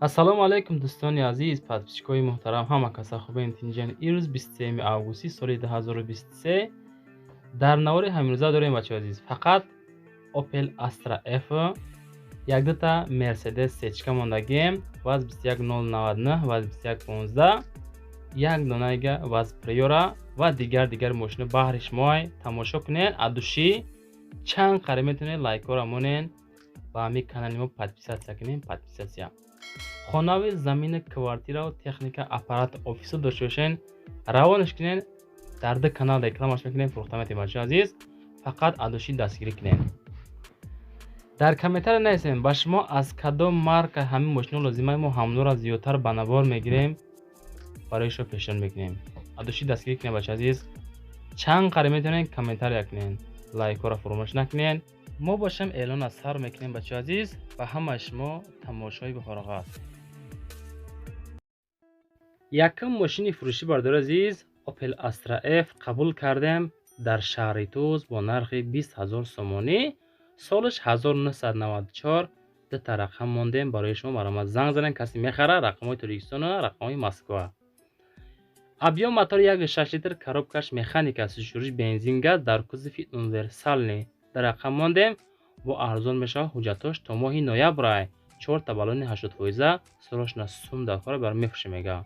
Ассалому алайкум, дӯстони азиз, подписчикои муҳтарам, ҳама каса хубен, тинҷан. Ирӯз 23 августи соли 2023 дар навори ҳамирӯза дорем, бачаҳои азиз, фақат Opel Astra F, якдута Mercedes сечка мондагием, ВАЗ 21099, ВАЗ 2115, як донаига ВАЗ Приора ва дигар дигар мошино баҳри шумоай. Тамошо кунед, от души чанд қариб метавонед лайкҳоро монен ва ҳамин канали мо подписаться кунед, подписаться. Хонави, замина, квартираву техника, аппарат, офисо дошта бошен, равонаш кунед, дар ду канал рекламаш мекунем, фурӯхта метавем. Бачаҳои азиз, фақат от души дастгирӣ кунед. Дар комментария нависем, ба шумо аз кадом марка ҳамин мошино лозима, мо ҳамонро зиёдтар ба навор мегирем, барои шумо пешниҳод мекунем. От души дастгирӣ кунед, бачаҳои азиз. Чанд қариб метавонед комментария кунед, лайкҳоро фуромӯш накунед. Мо бошем, эълон аз сар мекунем. Бачаҳои азиз, ба ҳамаи шумо тамошои бифароғат. Якум мошини фурӯшӣ, бардори азиз, Opel Astra F қабул кардем дар шаҳри Туз бо нархи 20 000 сомонӣ, солаш 1994. Дута рақам мондем барои шумо, марҳамат, занг занед, касе мехара. Рақамҳои Тоҷикистону рақамҳои Москва. Объём мотор 1,6 литр, коробкаш механика, сӯзишвориш бензин, газ, дар кузови универсальный. Дар рақам мондем, бо арзон мешавад. Ҳуҷҷатош то моҳи ноябрай, чорта баллони 80%, срочно сум дар кора бар мефурӯшем, мега.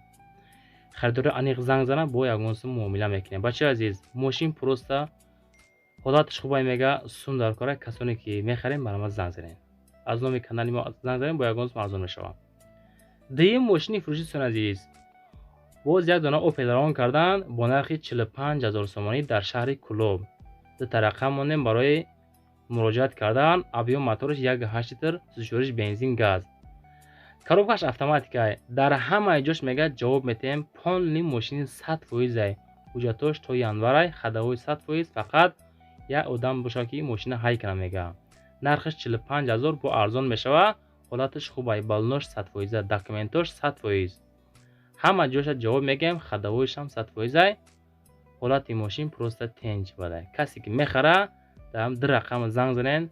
Харидори аниқ занг зана, бо ягон сум муомила мекунем. Бачаи азиз, мошин просто ҳолаташ хубай, мега, сум дар кора. Касоне ки мехарем, марҳамат, занг занед, аз номи канали мо занг занед, бо ягон сум арзон мешавад. Дуюм мошини фурӯшӣ, дӯстони азиз, боз як дона Опел равон карданд бо нархи 45 000 сомонӣ дар шаҳри Кӯлоб. Дута рақам мондем барои муроҷиат кардан. Объём мотораш 1,8 литр, сӯзишвориш бензин, газ, коробкаш автоматикай. Дар ҳамаи ҷош, мега, ҷавоб метиҳем. Полный мошини 100%-ай, ҳуҷҷатош то январай, ходовой 100%, фақат як одам бошад, ки мошина ҳай кана, мега. Нархаш 45 000, бо арзон мешавад. Ҳолаташ хубай, баллонош 100%, документош 100%, ҳама ҷоша ҷавоб мегӯем, ходовойшам 100%-ай. Ҳолати мошин просто тенҷ бадай. Касе ки мехара, дар ду рақам занг занен,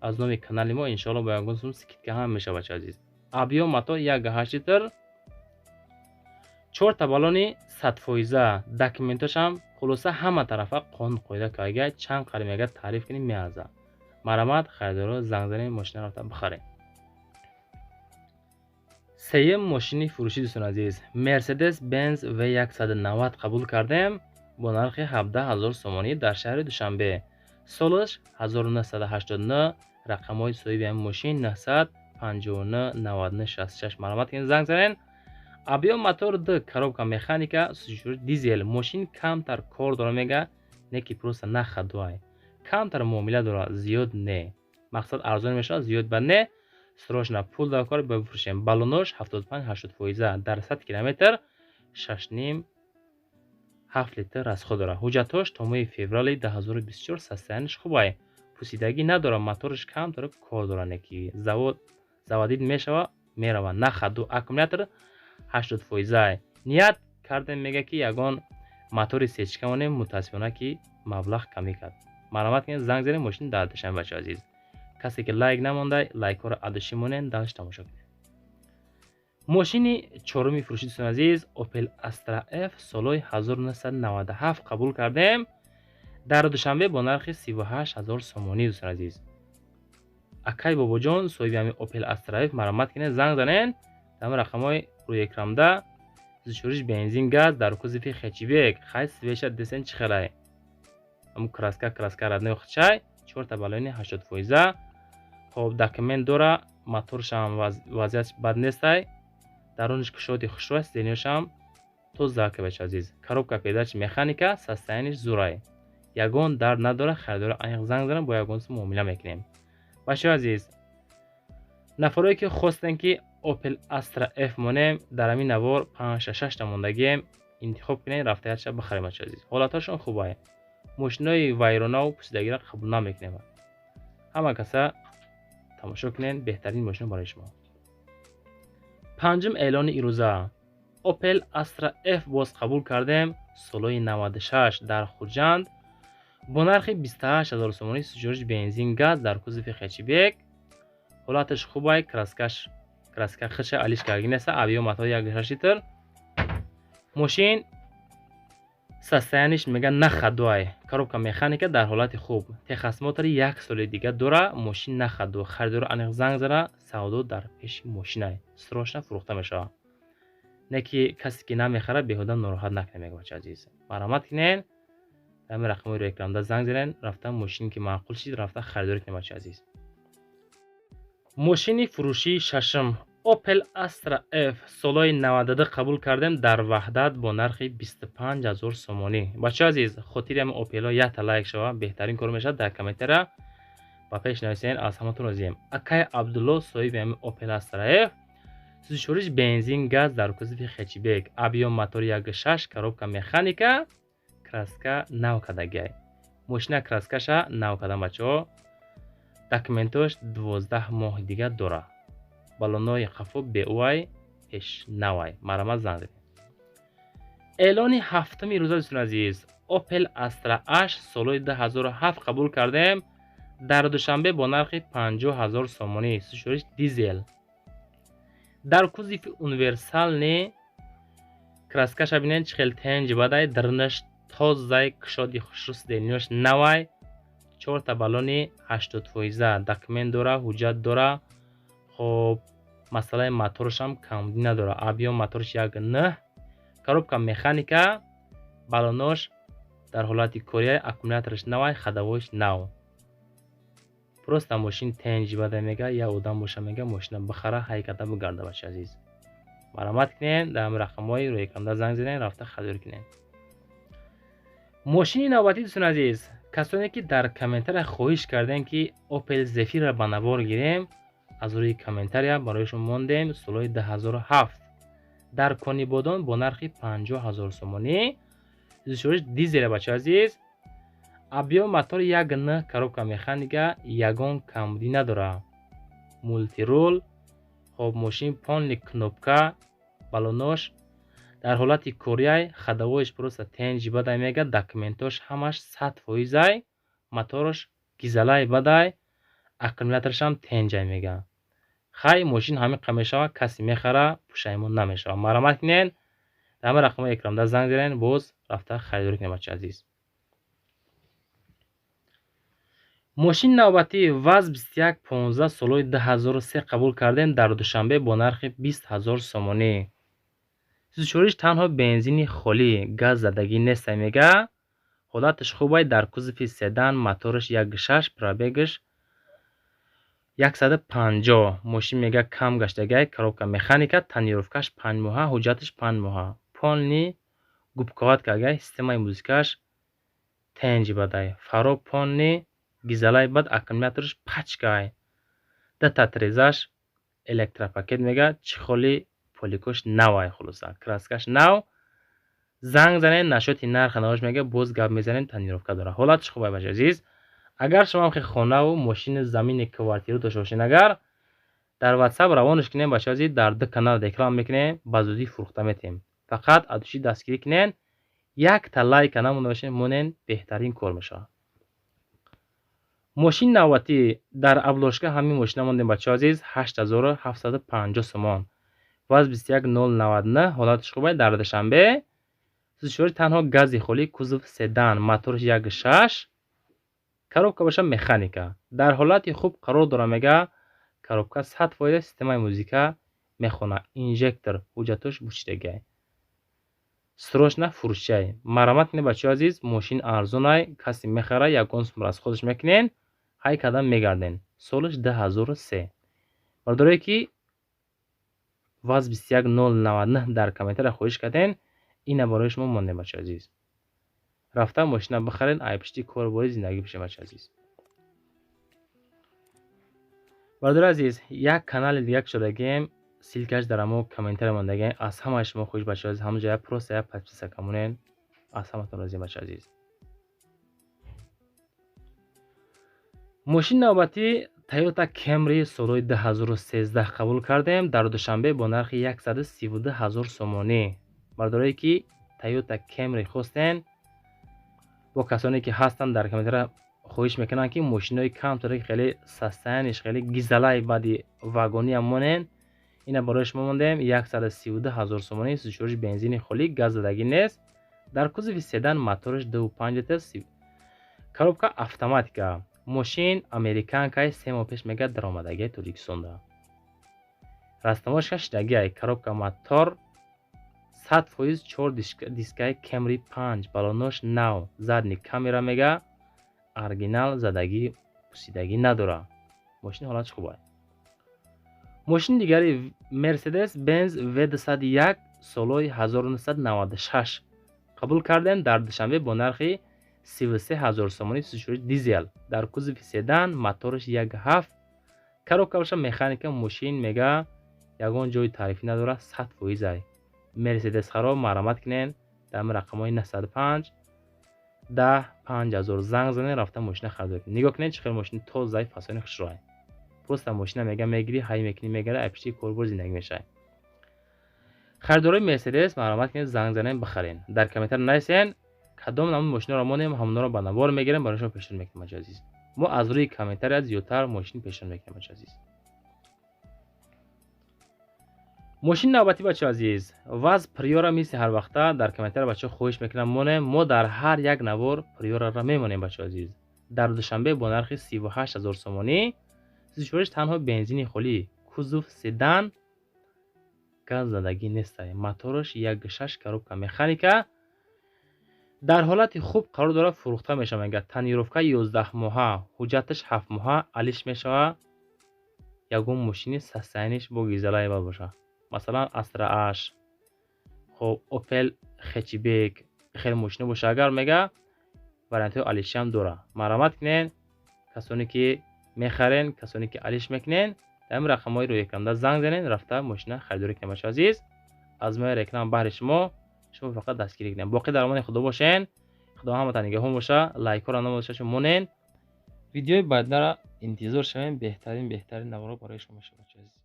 аз номи канали мо иншоалло бо ягон сум скидка ҳам мешавад. Бача азиз, объём мотор 1,8 литр, чорта баллони 100%, документошам хулоса ҳама тарафа қонун қоида карга. Чанд қариб, мега, таъриф кунем, меарзад. Марҳамат, харидоро, занг занем, мошина рафта бихарем. Сеюм мошини фурӯшӣ, дӯстони азиз, Мерседес Бенз В190 қабул кардем бо нархи 17 000 сомонӣ дар шаҳри Душанбе, солаш 1989, рақамҳои соҳиби ҳамин мошин 959 99 66. Марҳамат кунед, занг занед. Объём мотор д, коробка механика, сӯзишвориш дизел. Мошин камтар кор дора, мега, не ки просто на ходовой, камтар муомила дорад, зиёд не. Мақсад, арзон мешавад, зиёд ба не. Срочно пул дар кор, бифурӯшем. Баллонош 75-80%, дар 100 километр 6,5 7 литр расход дорад. Ҳуҷҷатҳош то моҳи феврали 2024, состояниеш хубай, пусидагӣ надорад. Мотораш камтар кор дорад, не ки завод заводить мешава, мерава, на ходу. Аккумулятор 80%-ай. Ният кардем, мега, ки ягон мотори сечка монем, мутаассифона, ки маблағ камӣ кард. Марҳамат кунед, занг занед, мошин дар Душанбе. Бачаҳои азиз, касе ки лайк намонда, лайкҳоро от души монед, дальше тамошо кунед. Мошини чоруми фурӯшӣ, дӯстони азиз, Opel Astra F, солҳои 1997 қабул кардем дар Душанбе бо нархи 38 000 сомонӣ. Дӯстони азиз, акай Бобоҷон, соҳиби ҳамин Opel Astra F, марҳамат кунед, занг занед дар рақамҳои рӯи экранда. Сӯзишвориш бензин, газ, дар кузови хэтчбек. Хай, свеша десен, чӣ хелай? Ҳамун краска, краска родной хчай, чорта баллони 80%. Хоб, документ дора, моторшам вазъиятш бад нестай, даруниш кушоди хушрӯ аст, сиденьяшам тоза, бача азиз. Коробка передач механика, состояниеш зурай, ягон дард надора. Харидора аниқ занг занам, бо ягон сум муомила мекунем. Бачаҳои азиз, нафарое ки хостем, ки Opel Astra F монем, дар ҳамин навор панҷта, шашта мондагием, интихоб кунед, рафта якша бихарем. Бачаҳои азиз, ҳолатҳошон хубай. Мошинои вайронаву пусидагиро қабул намекунем. Ҳама каса тамошо кунед, беҳтарин мошино барои шумо. Панҷум эълони ирӯза: Opel Astra F боз қабул кардем, солҳои 96, дар Хуҷанд бо нархи 28 000 сомонӣ, сӯзишвориш бензин, газ, дар кузови хэтчбек. Ҳолаташ хубай, краскаш Краска хиша алиш карги неста, объем мотор 1,6 литр. Мошин состояниш мега на ходовой. Коробка механика дар ҳолати хуб. Техосмотри 1 соли дига дора, мошин на ходовой. Харидор аниқ занг зада, савдо дар пеши мошинай. Срочно фурӯхта мешавад. Не ки касе ки намехара беҳуда нороҳат накунед, мега бача азиз. Марҳамат кунед, дар ҳамин рақамҳои рекламда занг занед, рафта мошине ки маъқул шид, рафта харидорӣ кунед, бача азиз. Мошини фурӯшии шашум Opel Astra F солҳои 92 қабул кардем дар Ваҳдат бо нархи 25 000 сомонӣ. Бачаҳо азиз, хотири ҳамин Opel-ҳо якта лайк шава, беҳтарин кор мешавад. Дар комментария ба пеш нависен, аз ҳаматон розием. Акай Абдулло соҳиби ҳамин Opel Astra F, сӯзишвориш бензин, газ, дар кузови хэтчбек, объем мотори 1,6, коробка механика, краска нав кардагиай. Мошина краскаша нав кардам, бачаҳо. Документош 12 моҳи дига дора. Баллонои қафо беуай, пеш навай. Марҳамат, занг занед. Эълони ҳафтуми рӯза, дӯстони азиз, Opel Astra H солҳои 2007 қабул кардем дар Душанбе бо нархи 50 000 сомонӣ. Сӯзишвориш дизел. Дар кузови универсальный, краскаша бинед чӣ хел тенҷ бадай, дарунаш тозай, кушоди хушрӯ, сиденьяш навай, чорта баллони 80%, документ дора, ҳуҷҷат дора. Хоб, масъалаи моторашам камбудӣ надора. Объем мотораш 1,9, коробка механика, баллонош дар ҳолати кория, аккумулятораш навай, ходовойш нав. Просто мошин тенҷ бада, мега, як одам боша, мега, мошина бихара, ҳай карда бигарда, бача азиз. Марҳамат кунед, дар ҳамин рақамҳои рӯи занг занед, рафта харидорӣ кунед. Мошини навбатӣ, дӯстони азиз, касоне ки дар комментария хоҳиш кардем, ки Opel Zafira ба навор гирем, аз рӯи комментария барои шумо мондем. Солҳои 2007 дар Конибодон бо нархи 50 000 сомонӣ. Сӯзишвориш дизеля, бача азиз. Объем мотор 1,9, коробка механика, ягон камбудӣ надора. Мультирул. Хоб, мошин полный кнопка, баллонош дар ҳолати корияй, ходовойш просто тенҷи бадай, мега, документош ҳамаш 100%-ай, мотораш гизалай бадай, аккумуляторашам тенҷай, мега. Хай, мошин ҳамин қа мешавад, касе мехара, пушаймон намешавад. Марҳамат кунед, дар ҳамин рақамҳои экранда занг занед, боз рафта харидорӣ кунед, бача азиз. Мошини навбатӣ ВАЗ 2115 солҳои 2003 қабул кардем дар Душанбе бо нархи 20 000 сомонӣ. Сӯзишвориш танҳо бензини холӣ, газ задагӣ нестай, мега. Ҳолаташ хубай, дар кузови седан, мотораш 1,6, пробегаш 150. Мошин, мега, кам гаштагиай, коробка механика, тонировкаш 5 моҳа, ҳуҷҷаташ 5 моҳа. Полный губковат кардагиай, системаи музикаш тенҷи бадай. Фаро полный гизалай бад, аккумулятораш пачкай. Дата трезаш электропакет, мега, чехоли поликош навай, хулоса. Краскаш нав. Занг занед, насчёти нарха наваш, мега, боз гап мезанем, тонировка дора. Ҳолаташ хубай, бача азиз. Агар шумо ҳам хонаву мошини, замини, квартира дошта бошед, агар дар WhatsApp равонаш кунем, бача азиз, дар ду канал реклама мекунем, ба зудӣ фурӯхта метиҳем. Фақат аз души дастгирӣ кунед, якта лайка намонда бошед, монен, беҳтарин кор мешавад. Мошини навбатӣ дар обложка ҳамин мошина мондем, бачаҳо азиз, 8750 сомон. ВАЗ 21099, ҳолаташ хубай, дар Душанбе. Сӯзишворӣ танҳо гази холӣ, кузов седан, мотораш 1,6, коробка боша механика. Дар ҳолати хуб қарор дора, мега, коробка 100%, системаи музика мехона, инжектор, ҳуҷҷатош бучидагиай. Срочно фурӯшчай. Марҳамат кунед, бачаҳо азиз, мошин арзонай, касе мехара, ягон сум расходаш мекунед, ҳай кардан мегарден. Солаш 2003. Бародарое ки ВАЗ 21099 дар комментария хоҳиш карден, ина барои шумо мондем, бачаҳо азиз. Рафта мошина бихаред, ай пишти кор бори зиндагӣ бишед, бачаҳо азиз. Бародари азиз, як канали дига кушодагием, ссылкаш дар ҳамо комментария мондагием. Аз ҳамаи шумо хоҳиш, бачаҳо азиз, ҳамон ҷоя просто як подписка камонед. Аз ҳаматон розием, бачаҳо азиз. Мошини навбатӣ Toyota Camry солҳои 2013 қабул кардем дар Душанбе бо нархи 132 000 сомонӣ. Бародарое ки Toyota Camry хостен, бо касоне ки ҳастанд дар комментария хоҳиш мекунанд, ки мошинои камтаре, хеле состояниш хеле гизалай баъди вагониам монен. Ина барои шумо мондем 132 ҳазор сомонӣ, сӯзишвориш бензини холӣ, газ задагӣ нест. Дар кузови седан, мотораш 2,5 литр, коробка автоматика. Мошин американкаи, 3 моҳ пеш мега даромадагии Тоҷикистонда. Растаможка шидагиай, коробка, мотор 100%, чор дискаи Кемри панҷ, балонош нав, задний камера мега оригинал, задагӣ пусидагӣ надора. Мошини ҳолатш хуб аст. Мошини дигари Мерседес Бенз В201, солҳои 1996 қабул кардем дар Душанбе бо нархи 33 ҳазор сомонӣ, сӯзишвориш дизел, дар кузови седан, мотораш 1,7, коробка боша механика. Мошин мега ягон ҷои таърифӣ надорад, 100%-ай. Мерседес харо марҳамат кунен, дар рақамҳои 905 10 5000 занг занен, рафта мошина харидорӣ кунед. Нигоҳ кунед, чӣ хел мошини тозаи, фасони хушрӯай. Просто мошина мега мегирӣ, ҳай мекунӣ, мегара, айпишти корбор зиндагӣ мешавӣ. Харидорои Мерседес марҳамат кунед, занг занен, бихарен. Дар комментар нависен, кадом намуди мошинаро монем, ҳамонро ба навор мегирем, барои шумо пешниҳод мекунем. Бачаи азиз, мо аз рӯи комментария зиёдтар мошин пешниҳод мекунем, бачаи азиз. Мошини навбатӣ, бачаи азиз, ВАЗ Приора. Мисли ҳарвақта дар комментария бачаҳо хоҳиш мекунам, монем. Мо дар ҳар як навор Приораро мемонем, бачаи азиз. Дар Душанбе бо нархи 38 ҳазор сомонӣ, сӯзишвориш танҳо бензини холӣ, кузов седан, газ задагӣ нестай, мотораш 1,6, коробка механика, дар ҳолати хуб қарор дорад, фурӯхта мешавад. Мега тонировка 11 моҳа, ҳуҷҷаташ 7 моҳа алиш мешавад. Ягон мошини состояниш бо гизалаева бошад, масалан Астра Аш, хоб, Опел хэтчбек, хеле мошино боша агар, мега вариантҳои алишиам дорад. Марҳамат кунен, касоне ки мехарен, касоне ки алиш мекунен, дар ин рақамҳои рӯи экранда занг занен, рафта мошина харидорӣ кунед. Бачаи азиз, аз мои реклама баҳри шумо, шумо фақат дастгирӣ кунед. Боқӣ дар амони Худо бошен, Худо ҳаматон нигаҳбон боша. Лайкҳоро намода монен, видеои баъдара интизор шавем. Беҳтарин, беҳтарин наворо барои шумо мешавад, бачаи азиз.